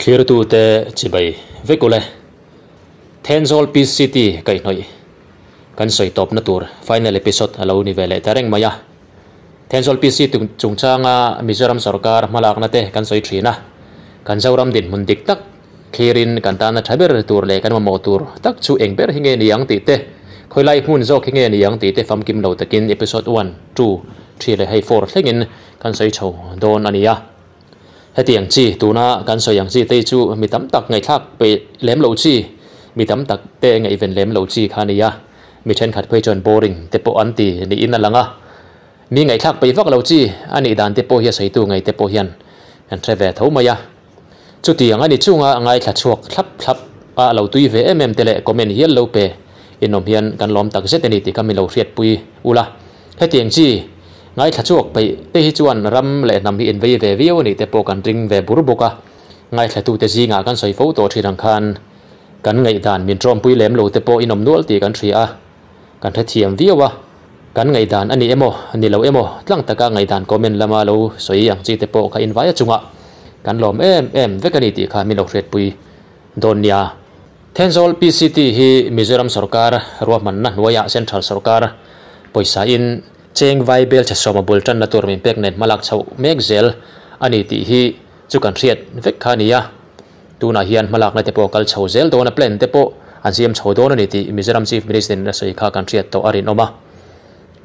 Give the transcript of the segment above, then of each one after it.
Thlirtute chibai vek ule. Thenzawl Peace City kaihhnawih kan sawi tawpna tur final episode a lo ni ve leh ta reng mai a. Thenzawl Peace City chungchanga Mizoram sorkar hmalakna te kan sawi thin a. Kan Zoram dinhmun dik tak thlirin kan tana tha ber tur leh kan mamawh tur tak chu eng ber hi nge ni ang tih te, khawilai hmun zawk hi nge ni ang tih te famkim lo takin episode one, two, three leh hei four thlengin kan sawi chho dawn a ni a. Hetiang chi tuna kan sawi ang chi te chu mi tam tak ngaihthlak peih lem lo chi, mi tam tak te ngaihven lem lo chi kha a ni a, mi thenkhat phei chuan boring te pawh an ti niin a lang a. Mi ngaihthlak peih vak lo chi a nih dan te pawh hi a sawitu ngei te pawh hian kan hre ve tho mai a. Chutiang a ni chunga ngaithla chhuak thlap thlap a lo tui ve em em te leh comment hial lo pe inawm hian kan lawm tak zet a ni tih kha mi lo hriatpui ula. Hetiang chi ngaithla chhuak peih te hi chuan ram leh hnam hi invei ve viau a nih te pawh kan ring ve bur bawk a. Ngaithlatute zingah kan sawi fo tawh thin ang khan kan ngaihdan min tawmpui lem lo te pawh inawm nual tih kan hria a, kan hrethiam viau a. Kan ngaihdan a ni emaw, ni lo emaw, tlang taka ngaihdan comment lama lo sawi ang chi te pawh kha invai a chungah kan lawm em em vek a ni tih kha min lo hriatpui dawn nia. Thenzawl PCT hi Mizoram sorkar ruahmanna hnuaiah Central sorkar pawisa in cheng vai bel chhe sawma bul tanna tur min pek nen hmalak chhoh mek zel a ni tih hi chu kan hriat vek kha a ni a. Tunah hian hmalakna te pawh kal chho zel dawn a, plan te pawh an siam chho dawn a ni tih Mizoram Chief Minister in a sawi kha kan hriat tawh a rinawm a.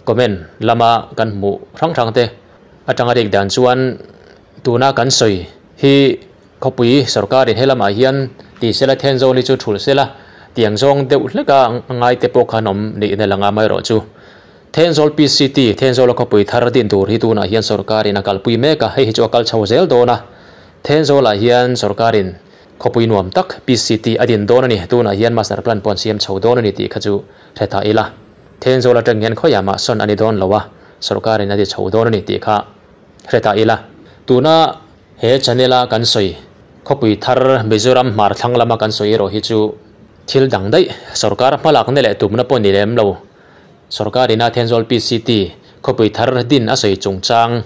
Comment lama kan hmuh hrang hrang te atanga rik dan chuan tuna kan sawi hi khawpui sorkarin he lamah hian ti sela Thenzawl hi chu thul sela tiang zawng deuh hleka ngai te pawh khan awm niin a lang a, amaherawhchu Thenzawl PCT, Thenzawla khawpui thar din tur hi tunah hian sorkarin a kalpui mek a, hei hi chu a kal chho zel dawn a. Thenzawlah hian sorkarin khawpui nuam tak PCT a din dawn a ni, tunah hian master plan pawh an siam chho dawn a ni tih kha chu hre ta ila. Thenzawl atang hian khawiah mah sawn a ni dawn lo a, sorkarin a ti chho dawn a ni tih kha hre ta ila. Tuna he channel a kan sawi khawpui thar Mizoram hmar thlang lama kan sawi erawh hi chu thil dang daih, sorkar hmalakna leh tumna pawh ni lem lo. Sorkar ina Thenzawl PCT khawpui thar din a sawi chungchang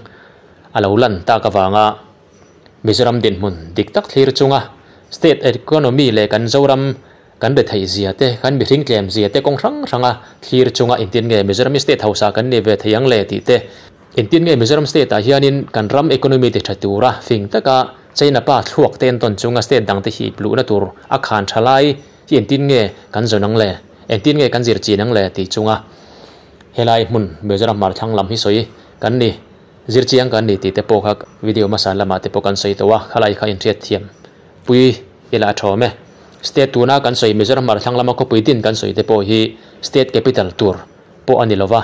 a lo lan tak avanga Mizoram dinhmun dik tak thlir chunga state economy leh kan Zoram kan be theih zia te, kan mihring tlem zia te kawng hrang hranga thlir chunga engtin nge Mizoram hi state hausa kan ni ve thei ang le tih te, engtin nge Mizoram state ah hianin kan ram economy ti tha tura fing taka China pa thluak te entawn chunga state dang te hip luhna tur a khan tha lai hi engtin nge kan zawn ang le, engtin nge kan zir chin ang le tih chunga helai hmun Mizoram hmar thlang lam hi sawi kan ni. Zirchiang kan ni tih te pawh kha video hmasa lamah te pawh kan sawi tawh a, khalai kha inhriat thiam pui ila a thawm e. State tuna kan sawi Mizoram hmar thlang lama khawpui din kan sawi te pawh hi state capital tur pawh a ni lo va,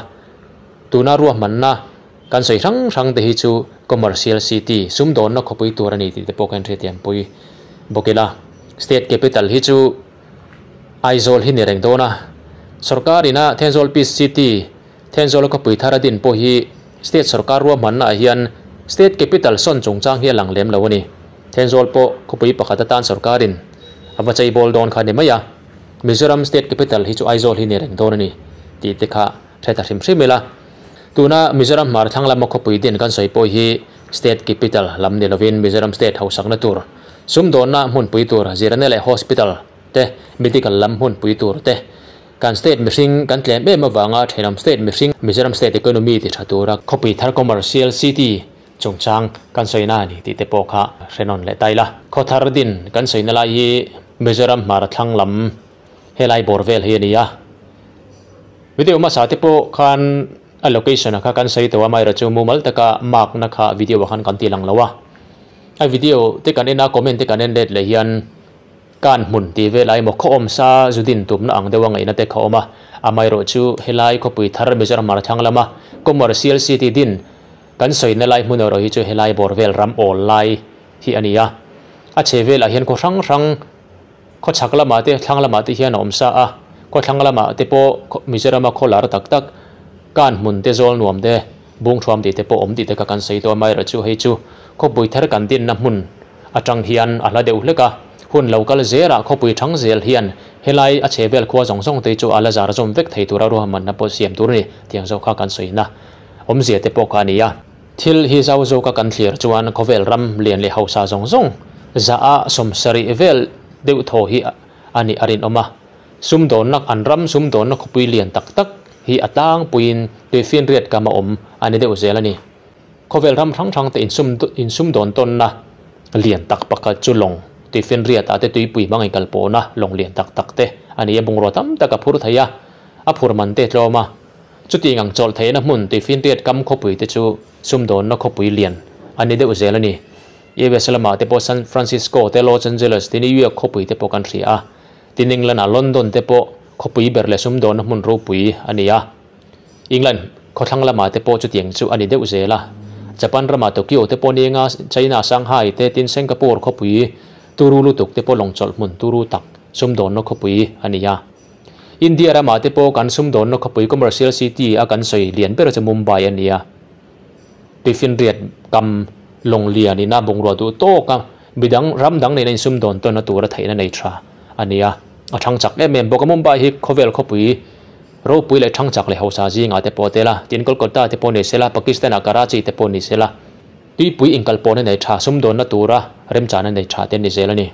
tuna ruahmanna kan sawi hrang hrang te hi chu commercial city, sumdawnna khawpui tur a ni tih te pawh kan inhriat thiam pui bawk ila. State capital hi chu Aizawl hi ni reng dawn a, sorkar ina Thenzawl Peace City, Thenzawl khawpui thar a din pawh hi State sorkar ruahmanna ah hian State Capital sawn chungchang hi a lang lem lo a ni. Thenzawl pawh khawpui pakhat atan sorkarin a va chei bawl dawn kha a ni mai a, Mizoram State Capital hi chu Aizawl hi ni reng dawn a ni tih te kha hre ta hrim hrim ila. Tuna Mizoram hmar thlang lama khawpui din kan sawi pawh hi State Capital lam ni lovin Mizoram State hausakna tur, sumdawnna hmunpui tur, zirna leh Hospital te, Medical lam hmunpui tur te, Kan state mihring kan tlem em avanga thenawm state mihring Mizoram state economy ti tha tura khawpui thar commercial city chungchang kan sawina a ni tih te pawh kha hre nawn leh ta ila. Khawthar din kan sawina lai hi Mizoram hmar thlang lam helai bawr vel hi a ni a. Video hmasa te pawh khan a location a kha kan sawi tawh a, amaherawhchu mumal taka mark na kha video ah khan kan ti lang lo a. A video te kan en a comment te kan en let leh hian Kan hmun tih vel ai maw khaw awm sa zu din tumna ang deuha ngaihna te kha awm a, amaherawh chu helai khawpui thar Mizoram hmar thlang lama Commercial City din kan sawina lai hmun erawh hi chu helai bawr vel ram awl lai hi a ni a. A chhe velah hian khaw hrang hrang khaw chhak lamah te thlang lamah te hian a awm sa a, khaw thlang lamah te pawh Mizorama khaw lar tak tak kan hmun te zawl nuam te bungthuam tih te pawh awm tih te kha kan sawi tawh a, amaherawh chu hei chu khawpui thar kan dinna hmun atang hian a hla deuh hlek a, hun lo kal zelah khawpui thang zel hian helai a chhe vel khua zawng zawng te chu a la zar zawm vek thei tura ruahmanna pawh siam tur a ni tiang zawk kha kan sawina awmzia te pawh kha a ni a. Thil hi zau zawka kan thlir chuan khawvel ram lian leh hausa zawng zawng 70% vel deuh thaw hi a nih a rinawm a. Sumdawnna an ram sumdawnna khawpui lian tak tak hi a tlangpuiin tuifinriat kam a awm a ni deuh zel a ni. Khawvel ram hrang hrang te insumdawn tawnna lian tak pakhat chu lawng tuifinriat ah te tuipui hmang inkal pawhna lawng lian tak tak te a ni a, bungrua tam tak a phur thei a, a phur man te tlawm a. Chutiang ang chawlh theihna hmun tuifinriat kam khawpui te chu sumdawnna khawpui lian a ni deuh zel a ni. US lamah te pawh San Francisco te Los Angeles te New York khawpui te pawh kan hria a, tin England ah London te pawh khawpui ber leh sumdawnna hmun ropui a ni a. England khawthlang lamah te pawh chutiang chu a ni deuh zel a. Japan ramah Tokyo te pawh nia China Shanghai te tin Singapore khawpui turu lutuk te pawh lawngchawlh hmun turu tak sumdawnna khawpui a ni a. India ramah te pawh kan sumdawnna khawpui commercial city a kan sawi lian ber chu Mumbai a ni a. Tuifinriat kam lawng lian ina bungrua duh tawk a, midang ram dang nena insumdawn tawnna tura theihna nei tha a ni a. A thang chak em em bawk a, Mumbai hi khawvel khawpui ropui leh thang chak leh hausa zingah te pawh a tel a, tin Kolkata te pawh ni sela, Pakistan ah Karachi te pawh ni sela, tuipui inkalpawhna nei tha sumdawnna tura remchana nei tha te ni zel a ni.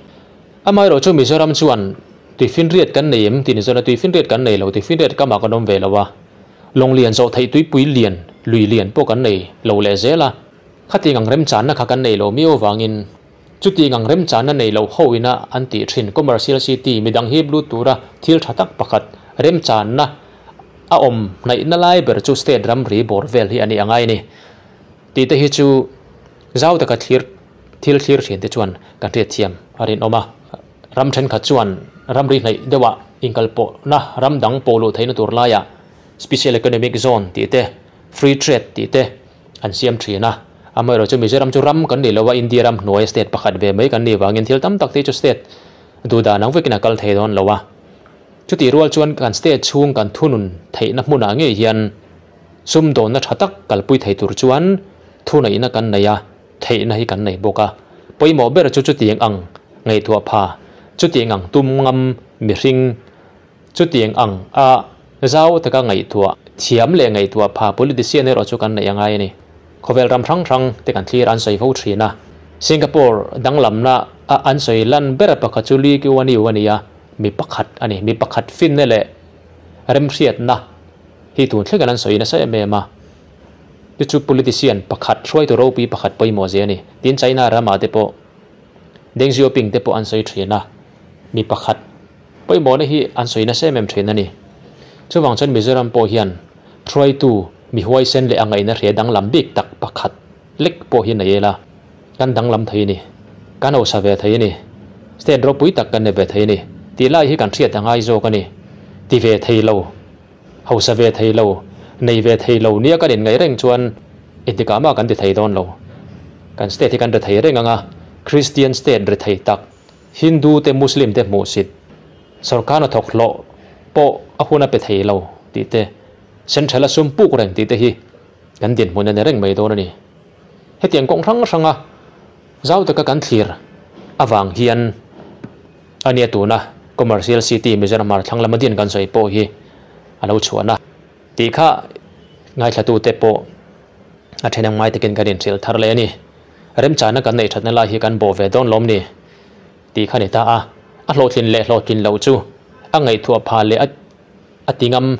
Amaherawh chu Mizoram chuan tuifinriat kan nei em tih ni zawna tuifinriat kan nei lo, tuifinriat kamah kan awm ve lo a, lawng lian zawh theih tuipui lian, lui lian pawh kan nei lo leh zel a, khatiang ang remchanna kha kan nei lo miau avangin chutiang ang remchanna nei lo ho ina an tih thin commercial city midang hip lut tura thil tha tak pakhat remchanna a awm hnaihna lai ber chu state ramri bawr vel hi a ni angai a ni tih te hi chu zau taka thlir Thil thlir thin te chuan kan hriatthiam a rinawm a, ram thenkhat chuan ramri hnaih deuhah inkalpawhna ram dang pawh luh theihna tur laiah Special Economic Zone tih te, Free Trade tih te an siam thin a. Amaherawh chu Mizoram chu ram kan nih lo a, India ram hnuaia state pakhat ve mai kan nih vangin thil tam tak te chu state duhdan ang vekin a kal thei dawn lo a. Chutih rual chuan kan state chhung kan thunun theihna hmunah ngei hian sumdawnna tha tak kalpui thei tur chuan thuneihna kan nei a. Theihna hi kan nei bawk a, pawimawh ber chu chutiang ang ngaihtuah pha, chutiang ang tum ngam mihring, chutiang ang a zau taka ngaihtuah thiam leh ngaihtuah pha politician erawh chu kan neih a ngai a ni. Khawvel ram hrang hrang te kan thlir an sawi fo thin a, Singapore danglamna a an sawi lan ber pakhat chu Lee Kuan Yew a ni a, mi pakhat a ni, mi pakhat finna leh remhriatna hi tun thlengin an sawi nasa em em a. Chu chu politician pakhat, hruaitu ropui pakhat pawimawh zia a ni. Tin, China ramah te pawh Deng Xiaoping te pawh an sawi thin a, mi pakhat pawimawhna hi an sawi nasa em em thin a ni. Chuvang chuan Mizoram pawh hian hruaitu mi huaisen leh a ngaihna hria danglam bik tak pakhat lek pawh hi nei ila kan danglam thei a ni, kan hausa ve thei a ni, state ropui tak kan ni ve thei a ni tih lai hi kan hriat a ngai zawk a ni. Ti ve thei lo. Hausa ve thei lo, nei ve thei lo nia kan inngaih reng chuan engtikah mah kan ti thei dawn lo. Kan state hi kan re thei reng ang a, Christian state re thei tak, Hindu te Muslim te hmuhsit, sorkar hnathawk hlawh pawh a hun a pe thei lo tih te, central a sum puk reng tih te hi kan dinhmun a ni reng mai dawn a ni. Hetiang kawng hrang hranga zau taka kan thlir avang hian A nia tuna Commercial City Mizoram hmar thlang lama din kan sawi pawh hi a lo chhuahna tih kha ngaithlatute pawh a then ang ngai takin kan inhrilh thar leh a ni. Remchana kan neih thatna lai hi kan bawh ve dawn lawm ni tih kha ni ta a, a hlawhtlin leh hlawhtlin loh chu a ngaihtuah pha leh a tingam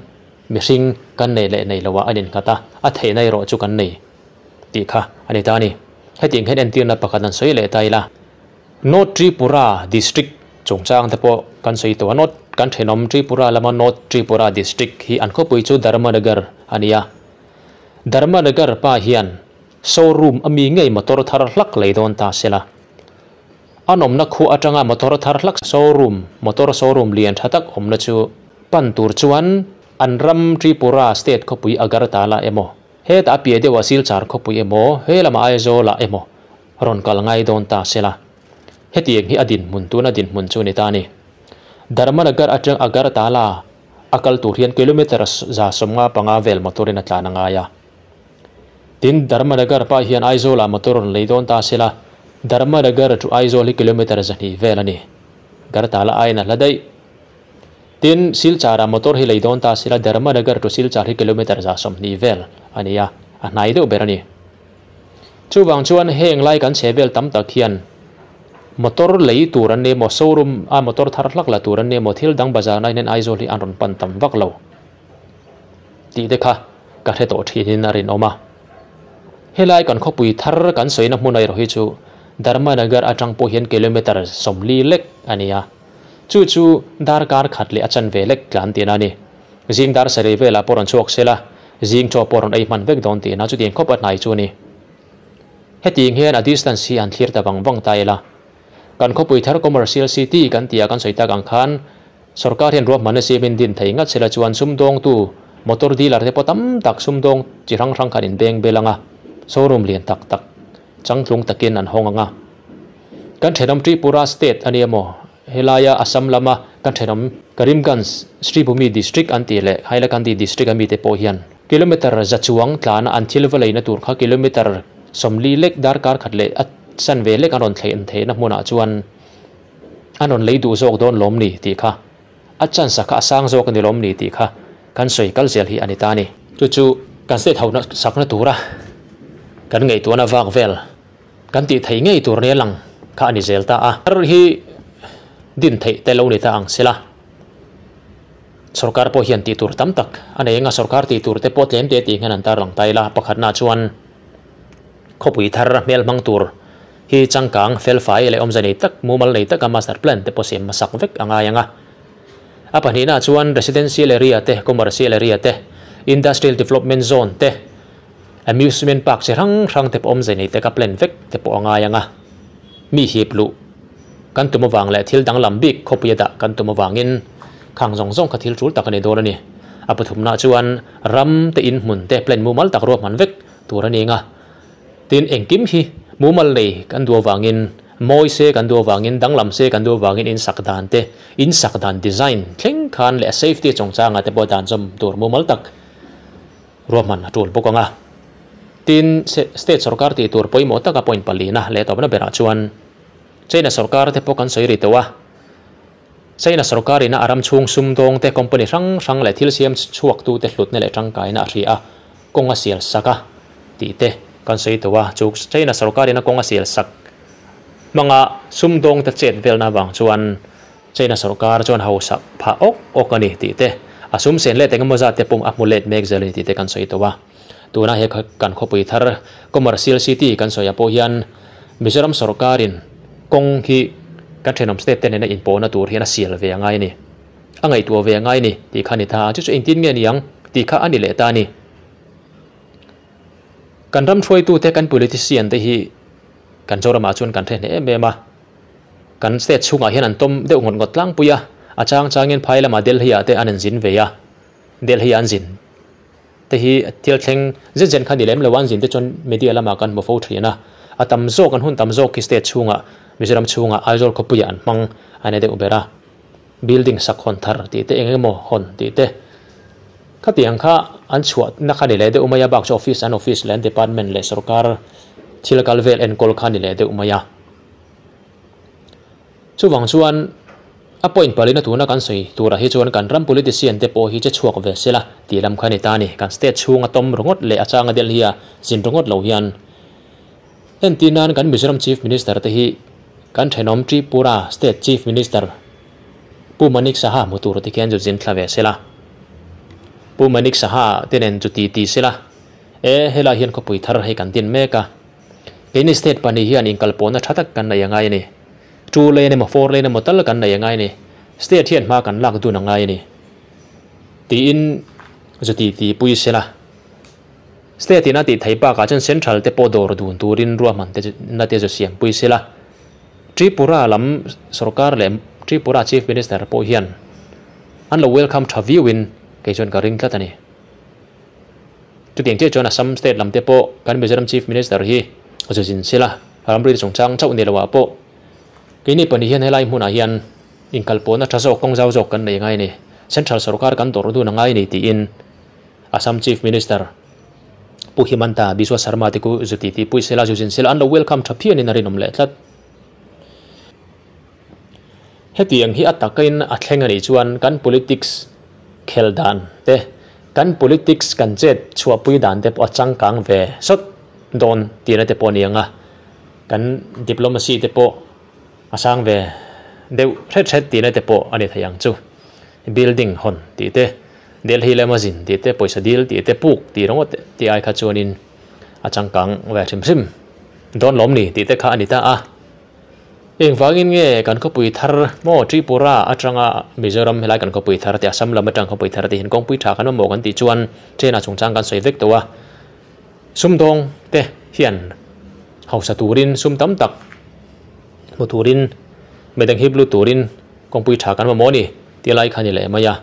mihring kan nei leh nei loah a innghat a, a theihna erawh chu kan nei tih kha a ni ta a ni. Hetiang hian entirna pakhat an sawi leh ta ila. North Tripura District chungchang te pawh kan sawi tawh a, North kan thenawm Tripura lama North Tripura District hi an khawpui chu Dharmanagar a ni a. Dharmanagar pa hian showroom a mi ngei motor thar hlak lei dawn ta se la. An awmna khuah atanga motor thar hlak showroom motor showroom lian tha tak awmna chu pan tur chuan an ram Tripura state khawpui Agartala emaw hetah a piah deuhah Silchar khawpui emaw he lamah Aizawlah emaw rawn kal ngai dawn ta se la, hetiang hi a dinhmun tuna dinhmun chu ni ta a ni. Dharmanagar atang Agartala a kal tur hian kilometre 155 vel motor in a tlan a ngai a. Tin, Dharmanagar pah hian Aizawl ah motor rawn lei dawn ta se la, Dharmanagar to Aizawl hi kilometre 200 vel a ni. Agartala aiin a hla daih. Tin, Silchar ah motor hi lei dawn ta se la, Dharmanagar to Silchar hi kilometre 120 vel a ni a, a hnai deuh ber a ni. Chuvang chuan heng lai kan chhe vel tam tak hian Motor lei tur an ni emaw, showroom a motor thar hlak la tur an ni emaw, thil dang bazar na hian Aizawl hi an rawn pan tam vak lo tih te kha ka hre tawh thin in a rinawm a. Helai kan khawpui thar kan sawina hmun erawh hi chu Dharmanagar atang pawh hian kilometre 40 lek a ni a, chu chu darkar khat leh a chanve lek tlan tihna a ni. Zing dar sarih velah pawh rawn chhuak sela, zing chaw pawh rawn ei hman vek dawn tihna chutiang khawp a hnai chu a ni. Hetiang hian a distance hi an thlir ta vang vang ta ila. Kan khawpui thar commercial city kan tia kan sawi tak ang khan sorkar hian ruahmanna siamin din thei ngat sela chuan sumdawngtu motor dealer te pawh tam tak sumdawng chi hrang hrang khan inbeng bel anga showroom lian tak tak changtlung takin an hawng anga. Kan thenawm Tripura state a nia maw? Helaia Assam lama kan thenawm Karimganj Sribhumi district an tih leh Hailakandi district a mite pawh hian kilometre za chuang tlana an thil va leina tur kha kilometre 40 lek darkar khat leh a chanve lek an rawn thleih theihna hmunah chuan an rawn lei duh zawk dawn lawm ni tih kha a chance kha a sang zawk a ni lawm ni tih kha kan sawi kal zel hi a ni ta a ni. Chu chu kan state ho sakna tura kan ngaihtuahna vak vel. Kan tih theih ngei tur nia lang kha a ni zel ta a. Thar hi din theih te lo ni ta ang sela. Sorkar pawh hian tih tur tam tak a nei anga sorkar tih tur te pawh tlem te tih hian an tar lang ta ila. Pakhatna chuan khawpui thar hmel hmang tur hi changkang felfai leh awmze nei tak mumal nei taka master plan te pawh siam hmasak vek a ngai anga. A pahnihna chuan residential area te, commercial area te, industrial development zone te, Amusement park chi hrang hrang te pawh awmze nei te ka plan vek te pawh a ngai ang a, mi hip luh kan tum avang leh thil danglam bik khawpui a dah kan tum avangin khang zawng zawng kha thil tul tak a ni dawn a ni. A pathumna chuan ram te in hmun te plan mumal tak ruahman vek tur a ni ang a, tin engkim hi mumal nei kan duh avangin mawi se kan duh avangin danglam se kan duh avangin in sak dan te in sak dan design thleng khan leh a safety chungchangah te pawh dan zawm tur mumal tak Ruahman a tul bawk ang a. Tin, state sorkar tih tur pawimawh taka point palina leh tawpna berah chuan China sorkar te pawh kan sawi ri tawh a. China sorkar ina a ram chhung sumdawng te, company hrang hrang leh thil siam chhuaktu te hlutna leh tangkaina a hria a, kawng a sial sak a tih te kan sawi tawh a. Chu China sorkar ina kawng a sial sak hmanga sumdawng te chet velna avang chuan China sorkar chuan hausa phah awk awk a ni tih te, a sum sen let engemaw zat te pawh a hmu let mek zel a ni tih te kan sawi tawh a. Tuna he kan khawpui thar Commercial City kan sawi ah pawh hian Mizoram sorkarin kawng hi kan thenawm state te nena inpawhna tur hian a sial ve a ngai a ni, a ngaihtuah ve a ngai a ni tih kha a ni ta a, chu chu engtin nge niang tih kha a ni leh ta a ni. Kan ram hruaitute kan politician te hi kan Zoramah chuan kan hre hneh em em a. Kan state chhungah hian an tawm deuh ngawt ngawt tlangpui a, a chang changin phai lamah Delhi ah te an inzin ve a, Delhi an zin te hi thil thleng zet zet kha ni lem lo a, an zin te chuan media lamah kan hmu fo thin a, a tam zawk an hun tam zawk hi state chhungah Mizoram chhungah Aizawl khawpuiah an hmang a ni deuh ber a, building sak hawn thar tih te eng emaw hawn tih te khatiang kha an chhuah na kha ni leh deuh mai a, bak chu office an office leh an department leh sorkar thil kal vel enkawl kha ni leh deuh mai a. Chuvang chuan a point palina tuna kan sawi turah hi chuan kan ram politician te pawh hi che chhuak ve sela tih lam kha a ni ta a ni. Kan state chhunga tawm ringawt leh a changa Delhi a zin ringawt lo hian entir nan kan Mizoram Chief Minister te hi kan thenawm Tripura State Chief Minister Pu Manik Saha hmu tur te khian zu zin thla ve sela. Pu Manik Saha te nen chu ti ti sela e helai hian khawpui thar hei kan din mek a. Keini state pahnih hian inkalpawhna tha tak kan nei a ngai a ni. Two lane emaw four lane emaw tal kan nei a ngai a ni. State hian hma kan lak dun a ngai a ni. Tiin zu ti ti pui sela. State in a tih theih bakah chuan central te pawh dawr dun turin ruahman te na te zu siam pui sela. Tripura lam sorkar leh Tripura Chief Minister pawh hian an lo welcome tha viauin kei chuan ka ring tlat a ni. Chutiang chiah chuan Assam state lam te pawh kan Mizoram Chief Minister hi zu zin sela, ramri chungchang chauh ni loah pawh keini pahnih hian helai hmunah hian inkalpawhna tha zawk kawng zau zawk kan nei ngai a ni, Central sorkar kan dawrh dun a ngai a ni tiin Assam Chief Minister Pu Himanta Biswa Sarma te ku zu titi pui sela, zu zin sela an lo welcome tha phianin a rinawm leh tlat. Hetiang hi a takin a thleng a nih chuan kan politics khel dan te, kan politics kan chet chhuahpui dan te pawh a changkang ve sawt dawn tihna te pawh a ni ang a, kan diplomacy te pawh A sang ve deuh hret hret tihna te pawh a ni thei ang chu. Building hawn tih te, Delhi lama zin tih te, pawisa dil tih te, puk tih ringawt tih ai kha chuanin a changkang ve hrim hrim dawn lawm ni tih te kha a ni ta a. Engvangin nge kan khawpui thar maw Tripura atanga Mizoram helai kan khawpui thar te Assam lam atang khawpui thar te hian kawngpui tha kan mamawh kan tih chuan train-ah chungchang kan sawi vek tawh a. Sumdawng te hian hausa turin sum tam tak hmu turin midang hip lut turin kawngpui tha kan mamawh a ni tih lai kha a ni leh mai a.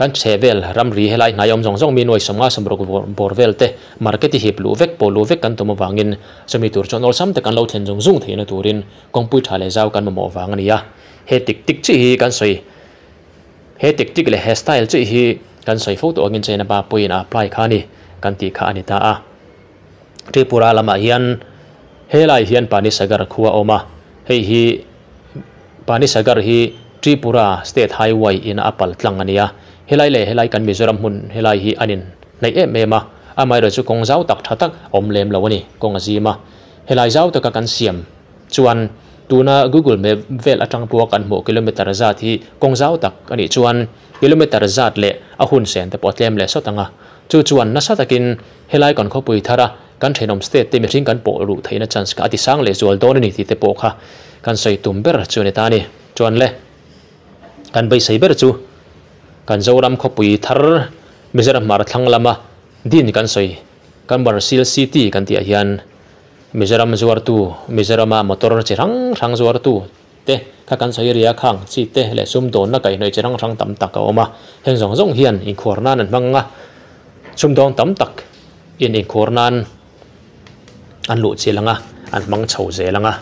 Kan chhehvel ramri helai hnai awm zawng zawng mi nuai sawmnga sawmruk bawr vel te market i hip luh vek pawh luh vek kan tum avangin chumi tur chuan awlsam tak an lo thlen zung zung theihna turin kawngpui tha leh zau kan mamawh vang a ni a. He tik tik chiah hi kan sawi he tik tik leh he style chiah hi kan sawi fo tawh angin China pa pawhin a apply kha a ni kan tih kha a ni ta a. Tripura lamah hian helai hian Panisagar khua a awm a, hei hi Panisagar hi Tripura State Highway in a pal tlang a nia. Helai leh helai kan Mizoram hmun helai hi an in hnaih em em a, amaherawhchu chu kawng zau tak tha tak a awm lem lo a ni, kawng a zim a. Helai zau taka kan siam chuan tuna Google Map vel atang pawha kan hmuh kilometer zat hi kawng zau tak a nih chuan kilometer zat leh a hun sen te pawh a tlem leh sawt ang a. Chu chuan nasa takin helai kan khawpui thara kan thenawm state te mihring kan pawh luh theihna chance kha a ti sang leh zual dawn a ni tih te pawh kha kan sawi tum ber chu a ni ta a ni. Chuan le, kan beisei ber chu kan Zoram khawpui thar Mizoram hmar thlang lama din kan sawi kan Barsil City kan tih ah hian Mizoram zuartu, Mizorama motor chi hrang hrang zuartu te kha kan sawi ria khang chi te leh sumdawnna kaihhnawih chi hrang hrang tam tak a awm a, heng zawng zawng hian inkhuar nan an hmang a, sumdawng tam tak in inkhuar nan an luh chil ang a, an hmang chho zel ang a.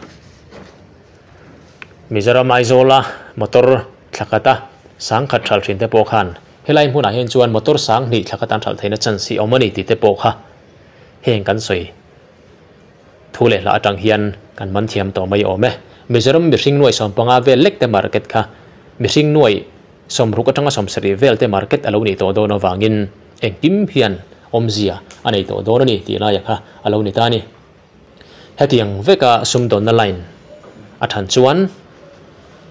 Mizoram Aizawla motor thla khat a sangkhat hralh thin te pawh khan helai hmunah hian chuan motor sang hnih thla khat an hralh theihna chance hi a awm a ni tih te pawh kha heng kan sawi thu leh hla atang hian kan man thiam tawh mai awm e. Mizoram mihring nuai sawmpanga vel lek te market kha mihring nuai sawmruk atanga sawmsarih vel te market a lo nih tawh dawn avangin engkim hian awmzia a nei tawh dawn a ni tih laia kha a lo ni ta a ni. Hetiang veka sumdawnna line a than chuan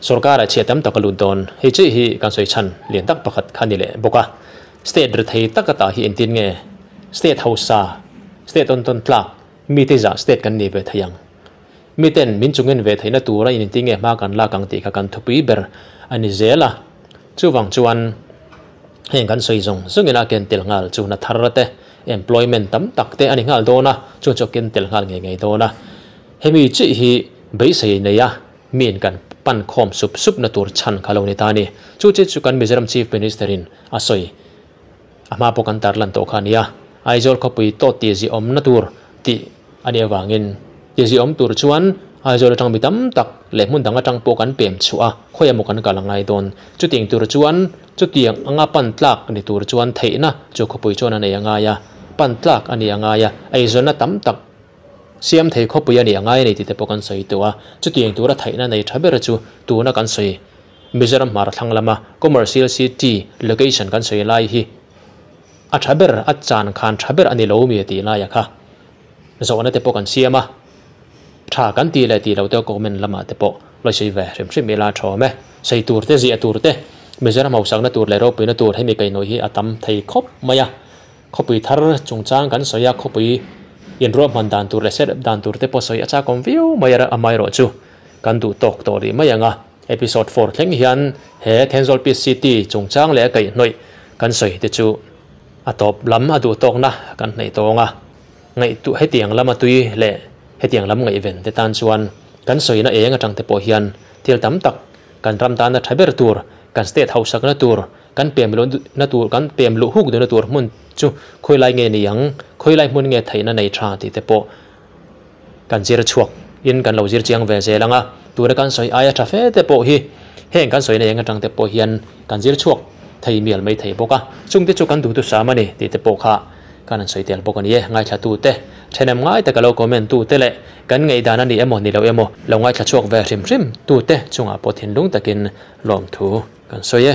sorkar ah chhia tam tak a lut dawn. Hei chiah hi kan sawi chhan lian tak pakhat kha a ni leh bawk a. State rethei tak ata hi engtin nge state hausa, state awn tawn tlak, mite zah state kan nih ve thei ang? Miten min chungin ve theihna tura in engtin nge hma kan lak ang tih kha kan thupui ber a ni zel a. Chuvang chuan heng kan sawi zawng zawngin a ken tel nghal chu hna thar te, employment tam tak te a ni nghal dawn a, chu chu a ken tel nghal ngei ngei dawn a. Hemi chiah hi beisei nei a miin kan pan khawm sup sup na tur chhan kha lo ni ta a ni. Chu chiah chu kan Mizoram Chief Minister in a sawi a hma pawh kan tarlan tawh kha a ni a, Aizawl khawpui tawt tih ziawm na tur tih a nih avangin tih ziawm tur chuan Aizawl atang mi tam tak leh hmun dang atang pawh kan pem chhuah a, khawi emaw kan kal a ngai dawn. Chutiang tur chuan chutiang anga pan tlak ni tur chuan theihna chu khawpui chuan a nei a ngai a, pan tlak a ni a ngai a, eizawnna tam tak siam thei khawpui a ni a ngai a ni tih te pawh kan sawi tawh a. Chutiang tura theihna nei tha ber chu tuna kan sawi Mizoram hmar thlang lama Commercial City location kan sawi lai hi a tha ber, a chan khan tha ber a ni lo mi tih laia kha zawhna te pawh kan siam a. Tha kan tih leh tih loh te comment lamah te pawh lo sawi ve hrim hrim ila tha awm e. Sawi tur te, ziah tur te, Mizoram hausakna tur leh ropuina tur hemi kaihhnawih hi a tam thei khawp mai a. Khawpui thar chungchang kan sawi a, khawpui inruahman dan tur leh set dan tur te pawh sawi a chakawm viau mai a, amaherawhchu kan duh tawk tawh rih mai ang a. Episode four thleng hian he Thenzawl Peace City chungchang leh a kaihhnawih kan sawi te chu a tawp lam a duh tawkna kan hnaih tawng a. Ngaihtuah hetiang lama tui leh hetiang lam ngaihven te tan chuan kan sawina eng atang te pawh hian thil tam tak kan ram tana tha ber tur, kan state hausakna tur, kan pem luhna tur, kan pem luh huk duhna tur hmun chu khawilai nge ni ang, khawilai hmun nge theihna nei tha tih te pawh kan zir chhuak in kan lo zir chiang ve zel ang a, tuna kan sawi aia tha fe te pawh hi heng kan sawina eng atang te pawh hian kan zir chhuak thei mial mai thei bawk a, chungte chu kan duhthusam a ni tih te pawh kha kan han sawi tel bawk a ni e. Ngaithla tu te, thenem ngai taka lo comment tu te leh kan ngaihdan a ni emaw ni lo emaw lo ngaithla chhuak ve hrim hrim tu te chungah pawh thinlung takin lawmthu kan sawi e.